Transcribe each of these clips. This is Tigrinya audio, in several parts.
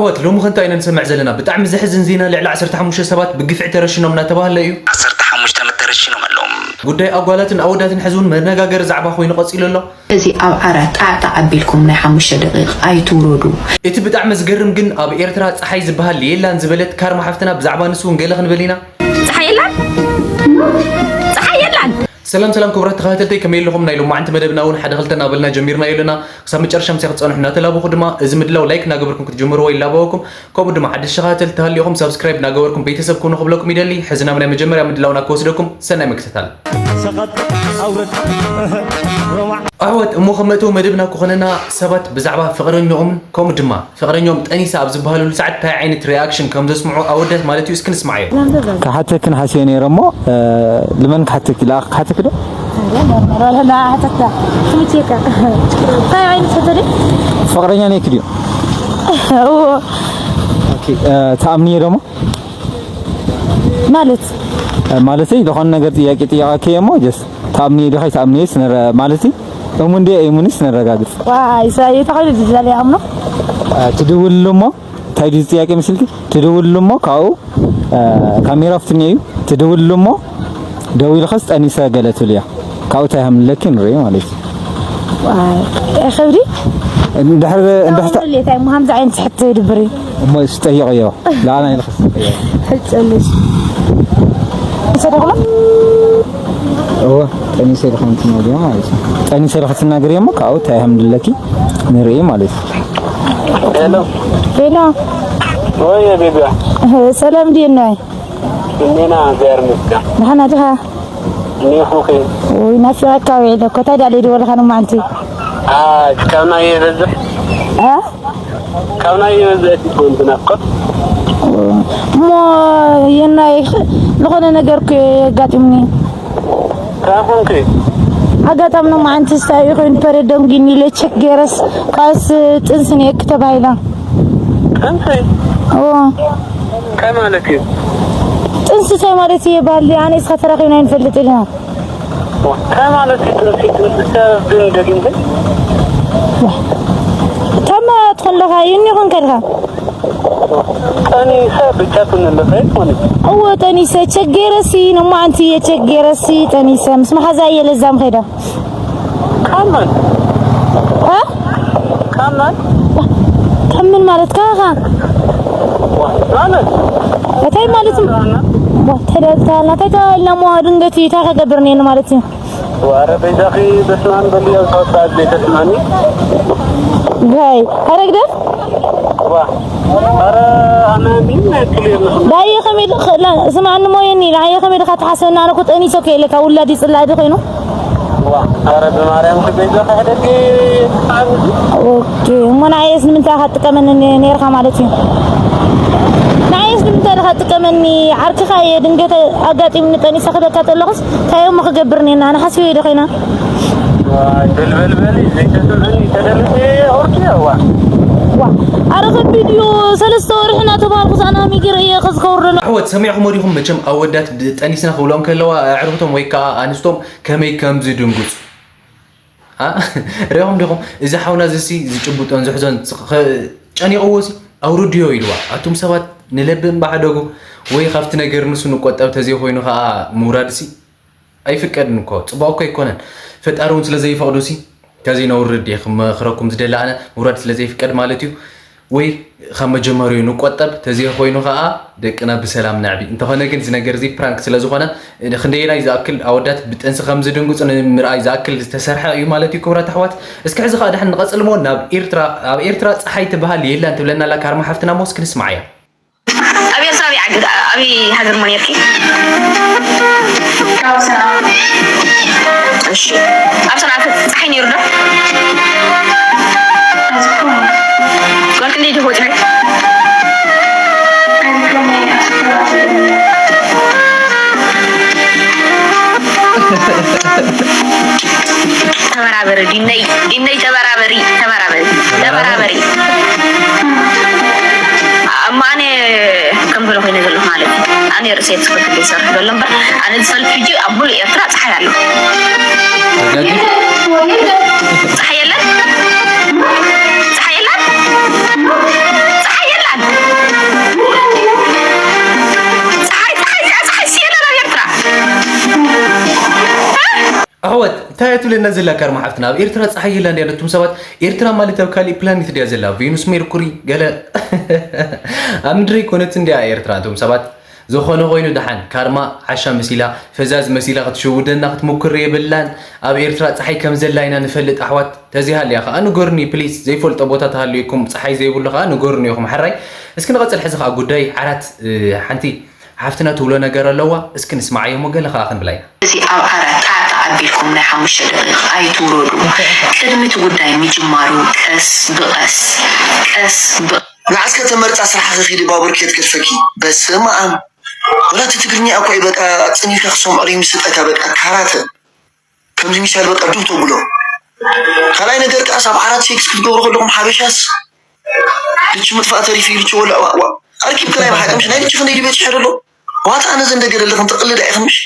ኣሕዋት፣ ሎሚ ከ እንታይ ኢና ንሰምዕ ዘለና? ብጣዕሚ ዘሕዝን ዜና፣ ልዕሊ ዓሰርተ ሓሙሽተ ሰባት ብግፍዒ ተረሽኖም እናተባህለ እዩ። ዓሰርተ ሓሙሽተ ተረሽኖም ኣለዉ። ጉዳይ ኣጓላትን ኣወዳትን ሕዚ እውን መነጋገሪ ዛዕባ ኮይኑ ቀፂሉ ኣሎ። እዚ ኣብ ዓራት ጣዕጣዕ ኣቢልኩም ናይ ሓሙሽተ ደቂቕ ኣይትውረዱ። እቲ ብጣዕሚ ዝገርም ግን ኣብ ኤርትራ ጸሓይ ዝበሃል የላን ዝበለት ካርማ ሓፍትና ብዛዕባ ንሱ እውን ገለ ክንብል ኢና። ጸሓይ የላን? ጸሓይ የላን? ሰላም ሰላም ክቡራት ተኸታተልተይ፣ ከመይ ኣለኹም? ናይ ሎማዓንቲ መደብና እውን ሓደ ክልተ እናበልና ጀሚርናዮ ኣለና። ክሳብ መጨረሻ ምሳይ ክትጸንሑ እናተላበኹ ድማ፣ እዚ ምድላው ላይክ እናገበርኩም ክትጅምርዎ ይላበወኩም። ከምኡ ድማ ሓደሽቲ ተኸታተልቲ ተሃሊኹም ሳብስክራይብ እናገበርኩም ቤተሰብ ኩኑ ክብለኩም ይደሊ። ሕዚ ናብ ናይ መጀመርያ ምድላውና ክወስደኩም፣ ሰናይ ምክትታል። ሰቐጥ ኣውረድ ሮማዕ። ኣሕዋት፣ እሞ ከም መእተዊ መደብና ክኾነና ሰባት ብዛዕባ ፍቕረኛኦምን ከምኡ ድማ ፍቕረኛኦም ጠኒሳ ኣብ ዝበሃለሉ ሰዓት እንታይ ዓይነት ሪኣክሽን ከም ዘስምዑ ኣወዳት ማለት እዩ፣ እስኪ ንስማዓዮ። ክሓተክን ሓስየ ነይረ እሞ፣ እ፣ ልመን ክሓተኪ፣ ለኣኽ ክሓተኪ ዶ? ኣረ፣ ኖርማል፣ ወላ ንዓ ሓተታ። ትምችየካ። እንታይ ዓይነት ሕቶ ድዩ? ፍቕረኛ ነይኪ ድዩ? እዎ። ኦኬ፣ እ፣ ትኣምንዮ ዶሞ? ማለት? እ፣ ማለተይ፣ ዝኾነ ነገር ጥያቄ ጥያቄ እሞ፣ ጀስት፣ ትኣምንዮ ዲኺ ኣይትኣምንዮስ ንረ-፣ ማለተይ፣ እሙን ድየ እሙንስ ነረጋግጽ። ዋይ፣ ሳይ፣ ተኸይሉ ዝዛለ ይኣምኖ? እ፣ ትድውልሉ እሞ፣ እንታይ ድዩ ጥያቄ መስልኪ? ትድውልሉ እሞ፣ ካብኡ፣ እ፣ ካሜራ ፍትኒ እዩ። ትድውልሉ እሞ፣ ደዊልኸስ ጠኒሰ ገለ ትብልያ። ካብኡ እንታይ ሃምለኪ ንርኢ ማለት እዩ። ዋይ፣ ከብዲ? እንድሕር፣ እንድሕር ታ- እንታይ እሞ ከምዚ ዓይነት ሕቶ ይድብር እዩ? እሞ እሱ ጠይቐዮ። ለኣና ኢልኸስ ጠይቐዮ። ሕጨልሽ። ሰደቕሎ? እወ፣ ጠኒሰ ኢልኸ እንትነግርዮ ማለት እዩ። ጠኒሰ ኢልኸ ትናገርዮ እሞ ካብኡ እንታይ ሃምለኪ ንርኢ ማለት እዩ። ሄሎ። ሄሎ። ወይ ቤቢያ። ሰላም፣ እንዴት ነህ? እኔና እግዚኣብሔር ይመስገን። ደህና ድኻ? እኔኹኺ? ውይ፣ ናፊቐካ ውዒለ እኮ። እንታይ ደኣ ለይደወልካ ሎማዓንቲ? አ፣ ካብ ናይ በዝሕ? አ? ካብ ናይ በዝሕ ይኸውን ናፍቆት። እሞ የናይ ዝኾነ ነገር እኮ የጋጢምኒ። እንታይ ኮንኪ? ኣጋጣሚ ሎማዓንቲ ስታይ ኮይኑ ፐሬድ ደንጊኒ ኢለ ቸክ ገይረስ፣ ካብስ ጥንሲ ነይኪ ተባሂላ። ጥንሲ? እዎ። እንታይ ማለት እዩ? ጥንሲ እንታይ ማለት እዩ? በሃሊ ኣነ እስኻ ተራኺብና ኣይንፈልጥ ኢልና። እንታይ ማለት እዩ ጥንሲ? ጥንሲ ሰብ ግን ደጊምኪ? ታማ ትኾን ኣለኻ፣ ይኒ ይኾን ከልካ? ጠኒሰ ብቻ ትንለፈ ማለት እዩ። እዎ፣ ጠኒሰ ቸክ ገይረሲ፣ ሎማዓንቲ እየ ቸክ ገይረሲ፣ ጠኒሰ ምስ መሓዛ እየ ለዛም ኸይዳ። ካብ መን? እ? ካብ መን? ካብ መን ማለት? ካኻ? ማለት? እንታይ ማለት እዩ? ዋ፣ ተደልታልና፣ እንታይ ተባሂልና እሞ ድንገት እዩ፣ እንታይ ከገብር እኒአኒ ማለት እዩ? ዋረ በይዛኺ በስመ ኣብ በሊ፣ ኣብ ሰዓት ዘይተስማኒ። ጋይ፣ ኣረ ግደፍ። ዋ፣ ኣረ ኣነ ምን ያክል የለኹም። ዳየ ከመይ ኢሉ ክላ-፣ ስምዓኒ ሞየኒ፣ ዳየ ከመይ ኢልካ ትሓስበኒ? ኣነ እኮ ጠኒሰ እኮ ኢለካ፣ ውላድ ይጽላእ ዶ ኮይኑ? ዋ፣ ኣረ ብማርያም ክበይዛ ካሕደቂ። ኦኬ፣ እሞ ንዓየስ ንምንታይ ኢኻ ትጥቀመኒ ነ-፣ ነይርካ ማለት እዩ? ንዓየስ ንምንታይ ኢኻ ትጥቀመኒ? ዓርክኻ እየ፣ ድንገት ኣጋጢሙኒ ጠኒሰ ክበካ ተለኹስ፣ እንታይ እሞ ክገብር እኒአኒ? ኣነ ሓሲበዮ ዶ ኮይና? ዋይ፣ በል፣ በል፣ በል፣ ዘይተስምዕኒ ተደሊኺ ኣውርድዮ፣ ዋ። ዋ፣ ኣረ ከቢድ እዩ። ሰለስተ ወርሒ እናተባሃልኩ ሳና ሚግር እየ ከዚ ከውርደሉ። ኣሕዋት፣ ሰሚዕኹሞ ዲኹም? መቸም ኣወዳት ድ-፣ ጠኒስና ክብሎም ከለዋ ኣዕርኽቶም ወይ ከዓ ኣንስቶም ከመይ ከም ዝድንግጹ። ኣ? ሪኢኹም ዲኹም? እዚ ሓውና እዚ ሲ ዝጭብጦን ዝሕዞን ስ-፣ ኸ-፣ ጨኒቕዎ ሲ ኣውርድዮ ኢልዋ። ኣቱም ሰባት ንለብም ባዕደጉ ወይ ካብቲ ነገር ንሱ ንቆጠብ ተዘይኮይኑ ኸኣ ምውራድ ሲ ኣይፍቀድን እኮ፣ ጽቡቕ እኮ ኣይኮነን። ፈጣሪ እውን ስለ ዘይፈቕዶ ሲ፣ ከዚ ነውርድ እየ ክመኽረኩም ዝደሊ ኣነ፣ ምውራድ ስለ ዘይፍቀድ ማለት እዩ። ወይ ካብ መጀመሪኡ ንቆጠብ፣ ተዘይኮይኑ ከኣ ደቅና ብሰላም ነዕቢ። እንተኾነ ግን እዚ ነገር እዚ ፕራንክ ስለ ዝኾነ፣ ክንደየናይ ዝኣክል ኣወዳት ብጥንሲ ከም ዝድንግጹ ንምርኣይ ዝኣክል ዝተሰርሐ እዩ ማለት እዩ። ክቡራት ኣሕዋት፣ እስኪ ሕዚ ከኣ ደሓን ንቐጽል እሞ ናብ ኤርትራ፣ ኣብ ኤርትራ ጸሓይ ትበሃል የላን ትብለና ኣላ ካርማ ሓፍትና እሞ እስኪ ንስምዓያ። ኣብ ኤርትራ ኣበይ ዓዲ፣ ኣበይ ሃገር እሞ ነርኪ? ካብ ሰንዓ። እሺ። ኣብ ሰንዓ ከ ጸሓይ ነይሩ ዶ? ጓል ክንደይ ዲኹ ወጺኺ? ተበራበሪ ዲነይ፣ ዲነይ ተበራበሪ፣ ተበራበሪ፣ ተበራበሪ። እሞ ኣነ ከም ገለ ኮይነ ዘለኹ ማለት እዩ። ኣነ ርእሰይ ትኽክል ይሰርሕ ዘሎ እምበር፣ ኣነ ዝፈልጥ ሕጂ ኣብ ሙሉእ ኤርትራ ጸሓይ ኣሎ። ጸሓይ የለን? ጸሓይ የለን? ጸሓይ የለን? እንታይ ትብለና ዘላ ካርማ ሓፍትና? ኣብ ኤርትራ ጸሓይ የላ እንድያ። ነቱም ሰባት፣ ኤርትራ ማለት ኣብ ካሊእ ፕላኔት ድያ ዘላ? ቬኑስ፣ ሜርኩሪ፣ ገለ ኣብ ምድሪ ኣይኮነትን ድያ ኤርትራ? ነቱም ሰባት፣ ዝኾነ ኮይኑ ደሓን ካርማ ዓሻ መሲላ፣ ፈዛዝ መሲላ ክትሽውደና ክትምኩር የብላን። ኣብ ኤርትራ ጸሓይ ከም ዘላ ኢና ንፈልጥ ኣሕዋት። ተዚሃልያ ከኣ ንገሩኒ ፕሊስ። ዘይፈልጦ ቦታ ተሃልዩኩም ጸሓይ ዘይብሉ ከኣ ንገሩኒ ኢኹም። ሓራይ እስኪ ንቐጽል። ሕዚ ከኣ ጉዳይ ዓራት፣ እ፣ ሓንቲ ሓፍትና ትብሎ ነገር ኣለዋ። እስኪ ንስማዓዮ እሞ ገለ ከኣ ክንብላ ኢና። እዚ ኣብ ዓራት ጣዕጣዕ ኣቢልኩም ናይ ሓሙሽተ ደቂቕ ኣይትውረዱ። ቅድሚ እቲ ጉዳይ ምጅማሩ ቀስ ብቐስ፣ ቀስ ብ- ንዓስ ከተመርጻ ስራሕኺ ኪዲ ባቡር ከየትገድፈኪ። በስመ ኣብ። ወላ እቲ ትግርኛ እኮ እዩ በቃ ጽኒካ ክሰምዖ ዘይምስጠካ በቃ ካራተ። ከምዚ ሚሳይል በቃ ዱብ ተብሎ። ካልኣይ ነገር ከኣስ ኣብ ዓራት ሴክስ ክትገብሩ ከለኹም ሓበሻስ ልቺ ምጥፋእ ተሪፉ እዩ። ልቺ ወላ ዋ- ዋ- ኣርኪብክ ናይ ብሓቂ ምሽ ናይ ልቺ ክንደይ ድዩ በፂሑ ዘሎ? ዋታ ኣነ ዘንደገለልኽን ትቕልዳ ኢኽን ምሽ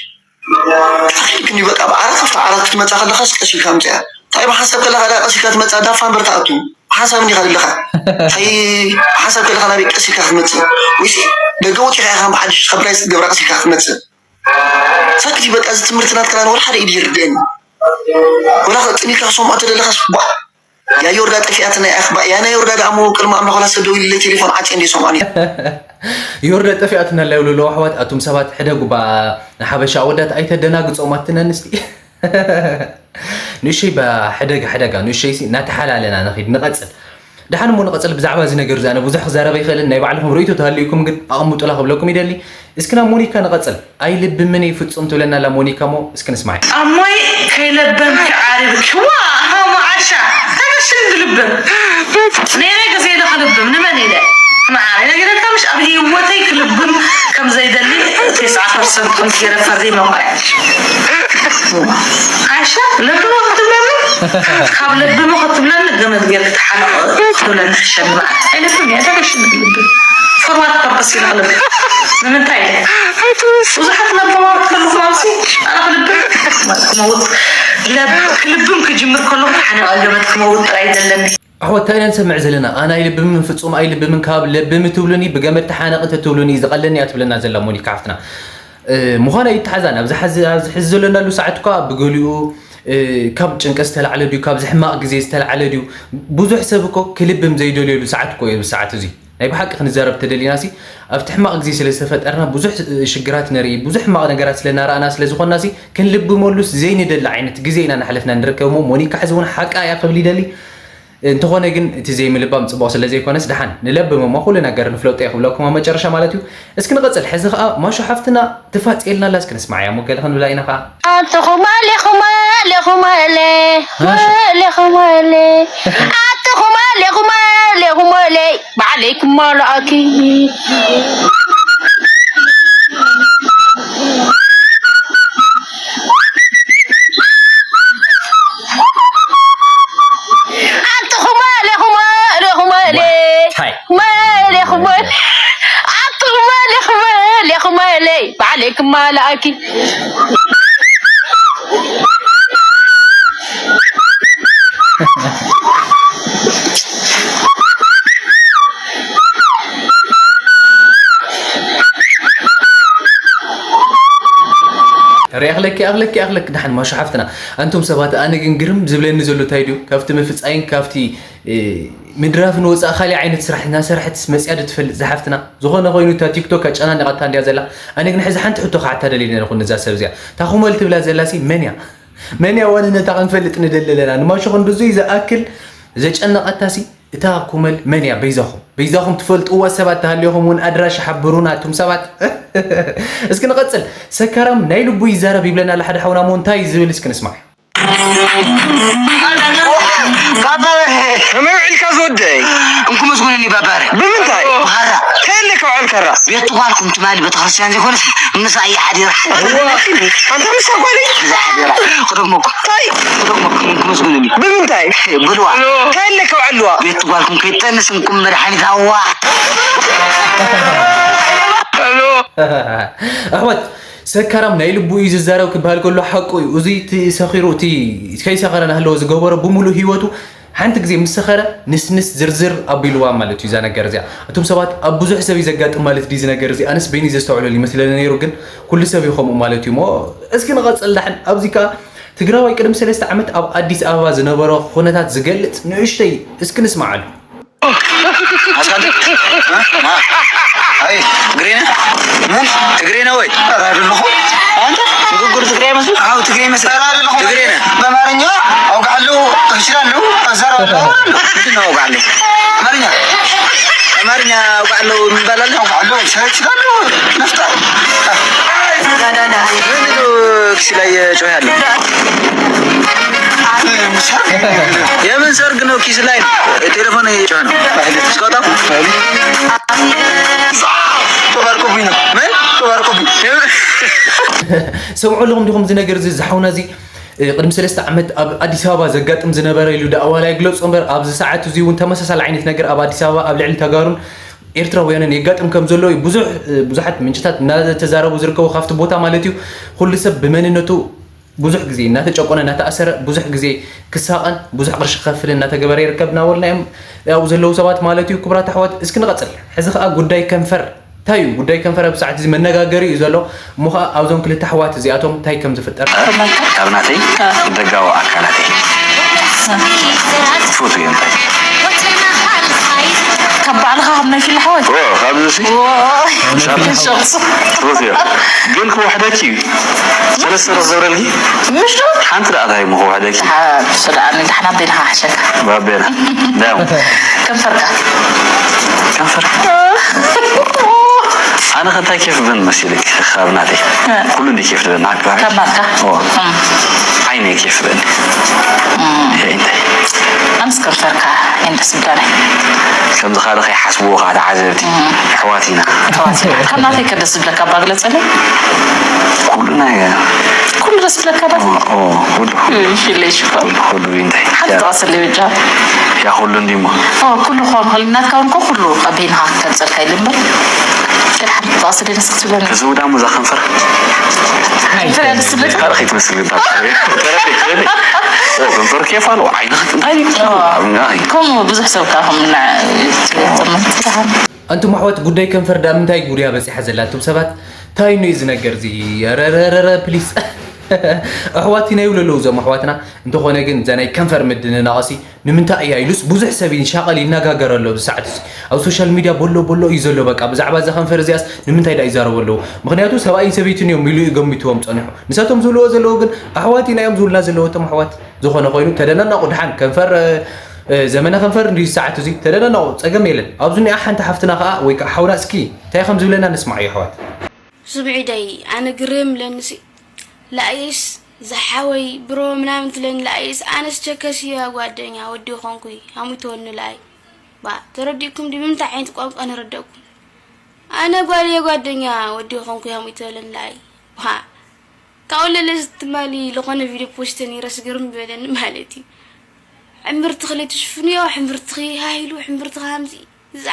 ኣርኪብክን እዩ በቃ። ብዓራት ኣብቲ ዓራት ክትመፃ ከለኻስ ቀስ ኢልካ ምፅያ። እንታይ ብሓንሳብ ከለኻ ዳ ቀስ ኢልካ ትመፃ? ዳፋ እምበር ትኣቱ ብሓንሳብ እንዲኻ ዘለኻ። እንታይ ብሓንሳብ ከለኻ ናበይ ቀስ ኢልካ ክትመፅእ? ወይሲ ደገ ወፂኻ ኢኻ ብሓድሽ ሰፕራይዝ ክትገብራ ቀስ ኢልካ ክትመፅእ? ሳክቲ በቃ እዚ ትምህርቲ ናትካ ወላ ሓደ ኢድ ይርድእኒ። ወላ ጥሚካ ክሰምዖ ተደለኻስ ቧ ያ ዮርዳ ጠፊኣትና እያ። እባ ያና ዮርዳ ደኣ እሞ ቅድሚ ኣምላኽ ወላ ሰብ ደዊሉለይ ቴሌፎን ዓጽየ እንደ ይሰምዖን እየ። ዮርዳ ጠፊኣትና ኣላ ይብሉ ኣለዉ ኣሕዋት። ኣቱም ሰባት ሕደጉ እባ ንሓበሻ ኣወዳት ኣይተደናግጾም ኣትን ኣንስቲ። ንእሸይ ባ ሕደጋ ሕደጋ ንእሸይ ሲ እናተሓላለና ንኺድ ንቐጽል። ደሓን እሞ ንቐጽል። ብዛዕባ እዚ ነገር እዚ ኣነ ብዙሕ ክዛረብ ኣይኽእልን። ናይ ባዕልኹም ርእይቶ ተሃልዩኩም ግን ኣቐምጡላ ክብለኩም ይደሊ። እስኪ ናብ ሞኒካ ንቐጽል። ኣይልብምን እየ ፍጹም ትብለና ኣላ ሞኒካ እሞ እስኪ ንስማዕ። ኣሞይ ከይለበምኪ ዓሪብኪ ዋ ሃማ ዓሻ ተገሽን ዝልብም ነይረ ግዜ ኢለ ክልብም ንመን ኢለ ንዓይ ነጊረካ ምሽ ኣብ ህይወተይ ክልብም ከም ዘይደሊ ተስዓ ፐርሰንት ከም ገይረ ፈሪመ እኳ እየ። ዓሻ ለብሞ ክትብለኒ ካብ ለብሞ ክትብለኒ ገመድ ገይርክ ተሓነቕ ክትብለኒ ሕሸኒ መዓት ኣይለብም እየ ተገሽን ዝልብም ፎርዋርድ ፐርፐስ ኢለ ክልብም ንምንታይ ኢለ ብዙሓት ለበማት ከለኹም ኣብዚ ኣነ ክልብም ክመውት ለብ ክልብም ክጅምር ከለኹ ሓነቐ ገመድ ክመውት ጥራይ ዘለኒ። ኣሕዋት እንታይ ኢና ንሰምዕ ዘለና? ኣነ ኣይልብምን ፍጹም ኣይልብምን ካብ ለብም ትብሉኒ ብገመድ ተሓነቂ ተትብሉኒ ዝቐለኒ እያ ትብለና ዘላ ሞኒካ ሓፍትና። እ፣ ምዃና ይተሓዛን ኣብዚ ሓዚ ኣብዚ ሕዚ ዘለናሉ ሰዓት እኳ ብገሊኡ እ፣ ካብ ጭንቀት ዝተላዕለ ድዩ ካብዚ ሕማቕ ግዜ ዝተላዕለ ድዩ? ብዙሕ ሰብ እኮ ክልብም ዘይደልየሉ ሰዓት እኮ እዩ ሰዓት እዚ። ናይ ብሓቂ ክንዛረብ ተደሊና ሲ ኣብቲ ሕማቕ ግዜ ስለ ዝተፈጠርና ብዙሕ ሽግራት ንርኢ ብዙሕ ሕማቕ ነገራት ስለ እናረኣና ስለ ዝኾንና ሲ ክንልብመሉስ ዘይንደሊ ዓይነት ግዜ ኢና እናሕለፍና ንርከብ እሞ ሞኒካ ሕዚ እውን ሓቃ እያ ክብል ይደሊ። እንተኾነ ግን እቲ ዘይምልባም ጽቡቕ ስለ ዘይኮነስ ደሓን ንለብም እሞ ኩሉ ነገር ንፍለጦ እየ ክብለኩም ኣብ መጨረሻ ማለት እዩ። እስኪ ንቐጽል ሕዚ ኸኣ ማሾ ሓፍትና ትፋጽየልና ኣላ እስኪ ንስማዓያ እሞ ገለ ክንብላ ኢና ኸኣ። ኣቱኹም ኣሌኹም ኣሌኹም ኣሌ ኣቱኹም ኣሌኹም ኣሌኹም ኣሌ ባዕለይኩም ኣልኣኪ ኣቱኹም ኣሌኹም ኣሌኹም ኣሌ ታይ ኣቱኹም ኣሌኹም ኣሌኹም ኣሌ ባዕለይኩም ኣልኣኪ ሪኣኽለኪ ኣኽለኪ ኣኽለኪ ደሓን ማሾ ሓፍትና። ኣንቱም ሰባት ኣነ ግን ግርም ዝብለኒ ዘሎ እንታይ ድዩ ካብቲ ምፍፃይን ካብቲ ምድራፍ ንወፃእ ካሊእ ዓይነት ስራሕ እናሰርሐትስ መፅያ ዶ ትፈልጥ ዝሓፍትና? ዝኾነ ኮይኑ እታ ቲክቶክ ኣጨናኒቓታ እንድያ ዘላ። ኣነ ግን ሕዚ ሓንቲ ሕቶ ክሓታ ደልየ ነይረ ኩን እዛ ሰብ እዚኣ። እታ ኩመል ትብላ ዘላሲ መን እያ? መን እያ ዋንነታ ክንፈልጥ ንደሊ ኣለና። ንማሾ ክንዲ እዙይ ዝኣክል ዘጨነቐታሲ እታ ኩመል መን እያ? በይዛኹም በይዛኹም ትፈልጥዋ ሰባት ተሃልዮኹም እውን ኣድራሽ ሓብሩና ኣቱም ሰባት። እስኪ ንቐፅል። ሰካራም ናይ ልቡ ይዛረብ ይብለና ኣሎ ሓደ ሓውና እሞ እንታይ ዝብል እስኪ ንስማዕ። ከመይ ውዒልካ ዝወደይ? እንኩ መስጉንኒ ባባረ። ብምንታይ? ብኻራ። ከየለ ከውዕል ከራ? ቤት ጓልኩም ትማሊ ቤተክርስትያን ዘይኮነስ ምሳ እያ ሓዲራ። ኣንታ ምሳ ጓለይ? ምሳ ሓዲራ። ክደግመኩም። እንታይ? ክደግመኩም እንኩ መስጉንኒ። ብምንታይ? ብልዋ። ከየለ ከውዕልዋ? ቤት ጓልኩም ከይጠንስ እንኩም መድሓኒት ሃዋ። ኣሕዋት ሰካራም ናይ ልቡ እዩ ዝዛረብ ክበሃል ከሎ ሓቁ እዩ። እዚ እቲ ሰኺሩ እቲ ከይሰኸረ ናህለወ ዝገበሮ ብምሉእ ህይወቱ ሓንቲ ግዜ ምስ ሰኸረ ንስንስ ዝርዝር ኣቢልዋ ማለት እዩ እዛ ነገር እዚኣ። እቶም ሰባት ኣብ ብዙሕ ሰብ እዩ ዘጋጥም ማለት ድዩ እዚ ነገር እዚ? ኣነስ በይኒ ዘስተውዕለሉ ይመስለኒ ነይሩ ግን ኩሉ ሰብ እዩ ከምኡ ማለት እዩ እሞ እስኪ ንቐጽል ዳሕን ኣብዚ ከኣ ትግራዋይ ቅድሚ ሰለስተ ዓመት ኣብ ኣዲስ ኣበባ ዝነበሮ ኩነታት ዝገልጽ ንእሽተይ እስኪ ንስምዓሉ። አስፋልት? እ? ና። አይ፣ ትግሬ ነህ? ምን? ትግሬ ነህ ወይ? ኧረ አይደለሁም። አንተ ንግግሩ ትግሬ አይመስልም? አዎ፣ ትግሬ ይመስላል። ኧረ አይደለሁም። ትግሬ ነህ? በአማርኛ አውቃለሁ፣ እችላለሁ፣ እዘራለሁ። ምንድን ነው አውቃለሁ? አማርኛ? አማርኛ አውቃለሁ የሚባል አለ? አውቃለሁ፣ እችላለሁ፣ መፍጠር። ምንድን ነው ኪስ ላይ ጮህ ያለው? የምን ሰርግ ነው? ኪስ ላይ ቴሌፎን እየጮኸ ነው። እስኪ ወጣ። ተባርኩብኝ ነው። ምን? ተባርኩብኝ። ሰምዑ ኣለኹም ዲኹም እዚ ነገር እዚ ዝሓውና እዚ እ፣ ቅድሚ ሰለስተ ዓመት ኣብ ኣዲስ ኣበባ ዘጋጥም ዝነበረ ኢሉ ደኣ ዋላ ይግለጾ እምበር ኣብዚ ሰዓት እዚ እውን ተመሳሳሊ ዓይነት ነገር ኣብ ኣዲስ ኣበባ ኣብ ልዕሊ ተጋሩን ኤርትራውያንን የጋጥም ከም ዘሎ እዩ ብዙሕ እ፣ ብዙሓት ምንጭታት እናተዛረቡ ዝርከቡ ካብቲ ቦታ ማለት እዩ። ኩሉ ሰብ ብመንነቱ ብዙሕ ግዜ እናተጨቆነ እናተኣሰረ ብዙሕ ግዜ ክሳቐን ብዙሕ ቅርሺ ክኸፍልን እናተገበረ ይርከብ እናበልና እዮም ኣብኡ ዘለዉ ሰባት ማለት እዩ። ክቡራት ኣሕዋት እስኪ ንቐጽል። ሕዚ ከኣ ጉዳይ ከንፈር እንታይ እዩ ጉዳይ ከንፈር ኣብዚ ሰዓት እዚ መነጋገሪ እዩ ዘሎ እሞ ከዓ ኣብዞም ክልተ ኣሕዋት እዚኣቶም እንታይ ከም ዝፍጠር ካብ ናተይ ደጋዊ ኣካላተይ ትፈትው እዮም እንታይ ካብ ባዕልኻ ካብ ናይ ፊላ ሓወይ ኦ፣ ካብዚ ሲ ሸቕሱ ትፈትው እዮም ግን ክወሕደኪ እዩ ሰለስተ ርኽ ዘብረልኪ ምሽ ዶ ሓንቲ ደኣ እንታይ እሞ ክወሕደኪ ስዳኣኒ ዳሕና ቤልኻ ሓሸካ ባቤና ዳም ከንፈርካ ከንፈር ኣነ ከ እንታይ ኬፍ ብን መሲልክ ካብ ናተይ ኩሉ እንዲ ኬፍ ድበን ዓቅባሪ ካብ ናትካ ኦ ዓይነ ኬፍ ብን እንታይ ኣምስ ከንፈርካ እንደስ ብዳለይ ከምዚ ካልእ ከይሓስብዎ ከዓ ተዓዘብቲ ኣሕዋት ኢና ካብ ናተይ ከደስ ዝብለካ ባግለፀለይ ኩሉ ናይ ኩሉ ደስ ዝብለካ ዳ ኦ ኩሉ ሽለይ ሽኮ ኩሉ እንታይ ሓንቲ ጠቐስለይ ብጫ ያ ኩሉ እንዲሞ ኩሉ ክኾን ከሎ ናትካ እውን እኮ ኩሉ ኣብ ቤንኻ ክገልፀልካ ኢሉ እምበር ግን ሓንቲ ጠቐስለይ ደስ ክትብለኒ ከዝውዳ ሙዛ ከንፈር ፍረ ደስ ዝብለካ ካልእ ከይትመስል ግባ ከንፈር ኬፍ ኣለዎ ዓይንኻ እንታይ ከምኡ ብዙሕ ሰብ ካብ ከምና ኣንቱም ኣሕዋት ጉዳይ ከንፈር ዳ ምንታይ ጉድያ በፂሓ ዘላ ኣንቱም ሰባት እንታይ ነው እዚ ነገር እዚ ረረረረ ፕሊስ ኣሕዋት ኢና ይብሉ ኣለዉ እዞም ኣሕዋትና እንተኾነ ግን እዛ ናይ ከንፈር ምድንናቐሲ ንምንታይ እያ ኢሉስ ብዙሕ ሰብ ይንሻቐል ይነጋገር ኣሎ ኣብዚ ሰዓት እዚ ኣብ ሶሻል ሚድያ ቦሎ ቦሎ እዩ ዘሎ በቃ ብዛዕባ እዛ ከንፈር እዚኣስ ንምንታይ ዳ ይዛረቡ ኣለዉ ምክንያቱ ሰብኣይን ሰበይትን እዮም ኢሉ እዩ ገሚትዎም ፀኒሑ ንሳቶም ዝብልዎ ዘለዉ ግን ኣሕዋት ኢና እዮም ዝብሉና ዘለዉ እቶም ኣሕዋት ዝኾነ ኮይኑ ተደናናቑ ድሓን ከንፈር ዘመነ ከንፈር እንዲዩ ሰዓት እዙይ ተደናናቑ ፀገም የለን ኣብዚ ኒኣ ሓንቲ ሓፍትና ከዓ ወይ ከዓ ሓውና እስኪ እንታይ ከም ዝብለና ንስማዕ እዩ ኣሕዋት ስምዒደይ ኣነ ግርም ለንሲ ላእይስ ዝሓወይ ብሮ ምናምን ትለኒ ላእይስ ኣነስ ቸከስ እያ ጓደኛ ወዲ ኾንኩይ ኣሙይተወኒ ላእይ ባ ተረዲእኩም ዲ ብምንታይ ዓይነት ቋንቋ ነረደእኩም ኣነ ጓል እየ ጓደኛ ወዲ ኾንኩይ ኣሙይተወለኒ ላእይ ባ ካብኡ ለለስ ትማሊ ዝኾነ ቪድዮ ፖስተ ነይረ ስገርም ዝበለኒ ማለት እዩ ሕምብርትኺ ለይትሽፍንዮ ሕምብርትኺ ሃሂሉ ሕምብርትኺ ሃምዚ እዛ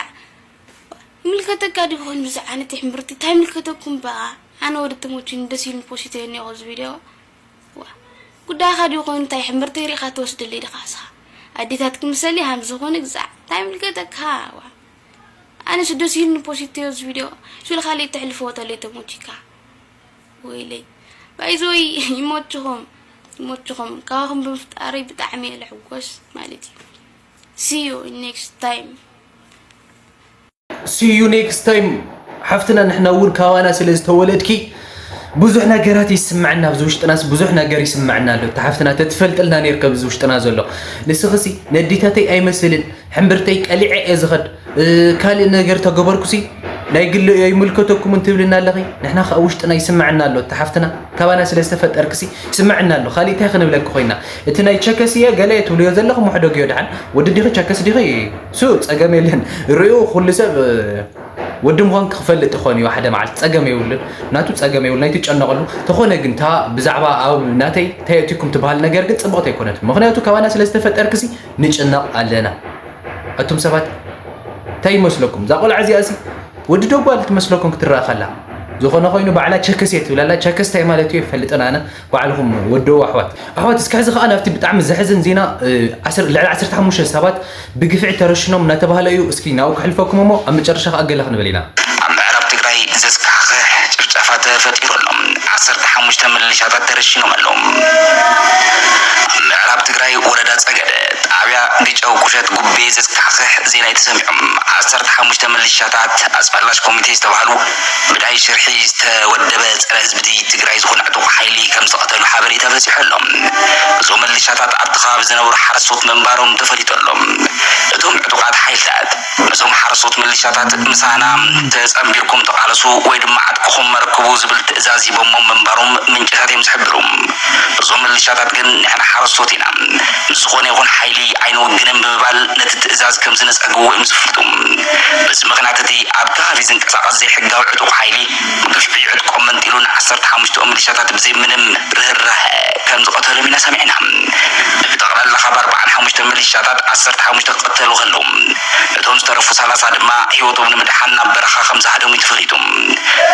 ይምልከተካ ዲ ኾን ብዛ ዓይነት ሕምብርቲ እንታይ ይምልከተኩም በኣ ኣነ ወደ ተሞችን ደስ ኢሉን ፖስተ የኒኦ እዚ ቪድዮ ጉዳይኻ ዲ ኾን እንታይ ሕምብርቲ ሪኻ ትወስደለይ ዲኻ ስኻ ኣዴታት ክምሰሊ ሃምዚ ኾነ ግዛዕ እንታይ ይምልከተካ ኣነ ስደስ ኢሉን ፖስተ እዚ ቪድዮ ሹል ካልእ ተሕልፎ ተለይ ተሞችካ ወይለይ ባይዞይ ይሞችኹም ይሞችኹም ካባኹም ብምፍጣረይ ብጣዕሚ እየ ልሕጎስ ማለት እዩ see you in next time see you next time ሓፍትና ንሕና እውን ካባና ስለ ዝተወለድኪ ብዙሕ ነገራት ይስምዐና ኣብዚ ውሽጥናስ ብዙሕ ነገር ይስምዐና ኣሎ እቲ ሓፍትና ተትፈልጥልና ነርካ ኣብዚ ውሽጥና ዘሎ ንስኽሲ ነዲታተይ ኣይመስልን ሕምብርተይ ቀሊዐ እየ ዝኸድ ካልእ ነገር ተገበርኩሲ ናይ ግሊ እዮ ይምልከተኩምን ትብልና ኣለኺ ንሕና ከዓ ውሽጥና ይስምዐና ኣሎ እቲ ሓፍትና ካባና ስለ ዝተፈጠርክሲ ይስምዐና ኣሎ ካልእ እንታይ ክንብለኪ ኮይና እቲ ናይ ቸከስ እየ ገለ እየ ትብልዮ ዘለኹ ምሕደግዮ ድሓን ወዲ ዲኺ ቸከስ ዲኺ ሱ ፀገም የለን ርእዩ ኩሉ ሰብ ወዲ ምዃን ክፈልጥ ይኾን እዩ ሓደ መዓልቲ ፀገም የብሉን ናቱ ፀገም የብሉ ናይትጨነቐሉ ተኾነ ግን ታ ብዛዕባ ኣብ ናተይ እንታይ የእትኩም ትበሃል ነገር ግን ፅብቕቲ ኣይኮነትን ምኽንያቱ ካባና ስለ ዝተፈጠርክሲ ንጭነቕ ኣለና ኣቱም ሰባት እንታይ ይመስለኩም እዛ ቆልዓ እዚኣ ሲ ወዲ ዶ ጓል ትመስለኩም ክትረኣ ከላ ዝኾነ ኮይኑ ባዕላ ቸከስ እየ ትብል ኣላ ቸከስ እንታይ ማለት እዩ ይፈልጥን ኣነ ባዕልኹም ወደው ኣሕዋት ኣሕዋት እስከ ሕዚ ከዓ ናብቲ ብጣዕሚ ዘሕዝን ዜና ልዕሊ ዓሰርተ ሓሙሽተ ሰባት ብግፍዒ ተረሽኖም እናተባህለ እዩ እስኪ ናብኡ ከሕልፈኩም እሞ ኣብ መጨረሻ ከዓ ገለ ክንብል ኢና ኣብ ምዕራብ ትግራይ ዘስካሕክሕ ጭፍጨፋ ተፈጢሩ ኣሎ ዓሰርተ ሓሙሽተ ምልሻታት ተረሺኖም ኣለዉ። ኣብ ምዕራብ ትግራይ ወረዳ ጸገደ ጣብያ ግጨው ቁሸት ጉቤ ዘስካሕክሕ ዜና እዩ ተሰሚዑ። ዓሰርተ ሓሙሽተ ምልሻታት ኣስመላሽ ኮሚቴ ዝተባህሉ ብናይ ሽርሒ ዝተወደበ ጸረ ህዝቢ ትግራይ ዝኾነ ዕጡቕ ሓይሊ ከም ዝተቐተሉ ሓበሬታ በጺሑ ኣሎ። እዞም ምልሻታት ኣብቲ ከባቢ ዝነበሩ ሓረስቶት ምንባሮም ተፈሊጡ ኣሎ። እቶም ዕጡቓት ሓይልታት ነዞም ሓረስቶት ምልሻታት ምሳና ተጸንቢርኩም ተቓለሱ ወይ ድማ ዕጥቅኹም ኣረክቡ ዝብል ትእዛዝ ሂቦሞም ምንባሮም ምንጭታት እዮም ዝሕብሩ። እዞም ምልሻታት ግን ንሕና ሓረስቶት ኢና፣ ምስ ዝኾነ ይኹን ሓይሊ ኣይንውግንን ብምባል ነቲ ትእዛዝ ከም ዝነጸግዎ እዮም ዝፍልጡ። በዚ ምኽንያት እቲ ኣብ ከባቢ ዝንቀሳቐስ ዘይሕጋዊ ዕጡቕ ሓይሊ ግፍዒ ዕጥቆም መንጢሉ ንዓሰርተ ሓሙሽተ ምልሻታት ብዘይ ምንም ርህራሀ ከም ዝቐተሎም ኢና ሰሚዕና። ብጠቕላላ ካብ ኣርብዓን ሓሙሽተ ምልሻታት ዓሰርተ ሓሙሽተ ክቐተሉ ከለዉ፣ እቶም ዝተረፉ ሰላሳ ድማ ህይወቶም ንምድሓን ናብ በረኻ ከም ዝሃደሙ እዩ ተፈሊጡ።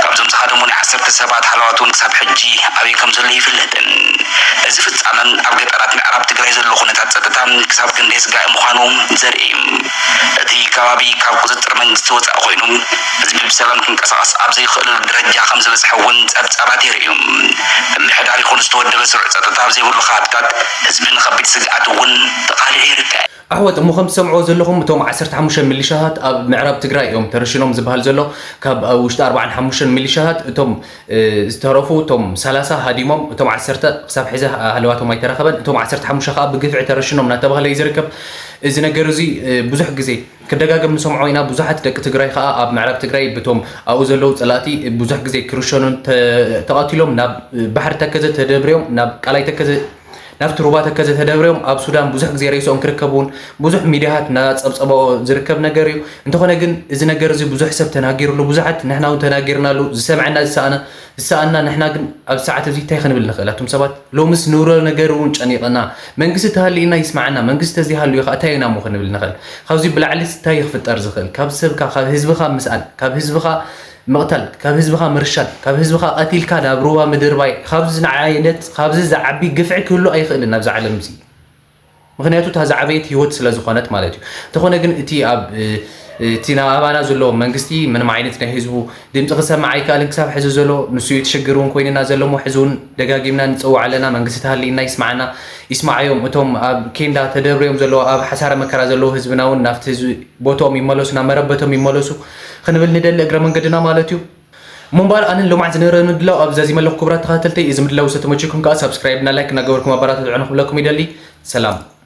ካብዞም ዝሃደሙ ናይ ዓሰርተ ሰባት ሃለዋት እውን ክሳብ ሕጂ ኣበይ ከም ዘሎ ይፍለጥን። እዚ ፍጻመ ኣብ ገጠራት ምዕራብ ትግራይ ዘሎ ኩነታት ጸጥታ ክሳብ ክንደይ ኣስጋኢ ምዃኑ ዘርኢ እዩ። እቲ ከባቢ ካብ ቁጽጽር መንግስቲ ወጻኢ ኮይኑ፣ ህዝቢ ብሰላም ክንቀሳቐስ ኣብ ዘይኽእለሉ ደረጃ ከም ዝበጽሐ እውን ጸብጻባት የርእዩ። ምምሕዳር ይኹን ዝተወደበ ስሩዕ ጸጥታ ኣብ ዘይብሉ ከባብታት፣ ህዝቢ ንኸቢድ ስግኣት እውን ተቓሊዑ ይርከብ። ኣሕዋት እሞ፣ ከም ትሰምዕዎ ዘለኹም፣ እቶም ዓሰርተ ሓሙሽተ ሚሊሻታት ኣብ ምዕራብ ትግራይ እዮም ተረሽኖም ዝበሃል ዘሎ። ካብ ኣብ ውሽጢ ኣርባዓን ሓሙሽተን ሚሊሻታት እቶም፣ እ፣ ዝተረፉ፣ እቶም ሰላሳ ሃዲሞም፣ እቶም ዓሰርተ ክሳብ ሕዚ ሃለዋቶም ኣይተረኸበን። እቶም ዓሰርተ ሓሙሽተ ከዓ ብግፍዒ ተረሽኖም እናተባህለ እዩ ዝርከብ። እዚ ነገር እዚ፣ እ፣ ብዙሕ ግዜ ክደጋገም ንሰምዖ ኢና። ብዙሓት ደቂ ትግራይ ከዓ ኣብ ምዕራብ ትግራይ ብቶም ኣብኡ ዘለዉ ጸላእቲ ብዙሕ ግዜ ክርሸኑን ተ-፣ ተቐቲሎም ናብ ባሕሪ ተከዘ ተደብርዮም፣ ናብ ቃላይ ተከዘ፣ ናብቲ ሩባ ተከዘ ተደብርዮም ኣብ ሱዳን ብዙሕ ግዜ ሬስኦም ክርከቡን ብዙሕ ሚድያታት እናጸብጸበኦ ዝርከብ ነገር እዩ። እንተኾነ ግን እዚ ነገር እዚ ብዙሕ ሰብ ተናጊርሉ፣ ብዙሓት ንሕና እውን ተናጊርናሉ፣ ዝሰምዐና ዝሰኣነ፣ ዝሰኣና፣ ንሕና ግን ኣብ ሰዓት እዚ እንታይ ክንብል ንኽእል? ኣቱም ሰባት፣ ሎምስ ንብሎ ነገር እውን ጨኒቕና። መንግስቲ ተሃልይና ይስማዓና፣ መንግስቲ ተዘይሃልዩ ኸዓ እንታይ ኢና እሞ ክንብል ንኽእል? ካብዚ ብላዕሊስ እንታይ እዩ ክፍጠር ዝኽእል? ካብ ሰብካ፣ ካብ ህዝብኻ ምስኣን፣ ካብ ህዝብኻ ምቕታል፣ ካብ ህዝብኻ ምርሻን፣ ካብ ህዝብኻ ቀቲልካ ናብ ሩባ ምድርባይ፣ ካብዚ ዓይነት፣ ካብዚ ዝዓቢ ግፍዒ ክህሉ ኣይኽእልን ኣብዚ ዓለም እዚ። ምኽንያቱ እታ ዝዓበየት ህይወት ስለ ዝኾነት ማለት እዩ። እንተኾነ ግን እቲ ኣብ፣ እ፣ እቲ ናብ ኣባና ዘሎ መንግስቲ ምንም ዓይነት ናይ ህዝቡ ድምፂ ክሰማዕ ኣይከኣልን ክሳብ ሕዚ ዘሎ፣ ንሱ እዩ እቲ ሽግር እውን ኮይንና ዘሎ እሞ ሕዚ እውን ደጋጊምና ንፀውዕ ኣለና። መንግስቲ ተሃልይና ይስማዓና፣ ይስማዓዮም። እቶም ኣብ ኬንዳ ተደብርዮም ዘለዉ፣ ኣብ ሓሳረ መከራ ዘለዉ ህዝብና እውን ናብቲ ህዝቢ ቦትኦም ይመለሱ፣ ናብ መረበቶም ይመለሱ ክንብል ንደሊ እግረ መንገድና ማለት እዩ። እሞ እምበኣር ኣነን ሎማዓንቲ ዝነበረ ምድላው ኣብዚ ዛዚመ ኣለኹ። ክቡራት ተኸታተልተይ፣ እዚ ምድላው ዝተመቸኩም ከኣ ሳብስክራይብ እና ላይክ እናገበርኩም ኣበራትዑ ንክብለኩም ይደሊ። ሰላም።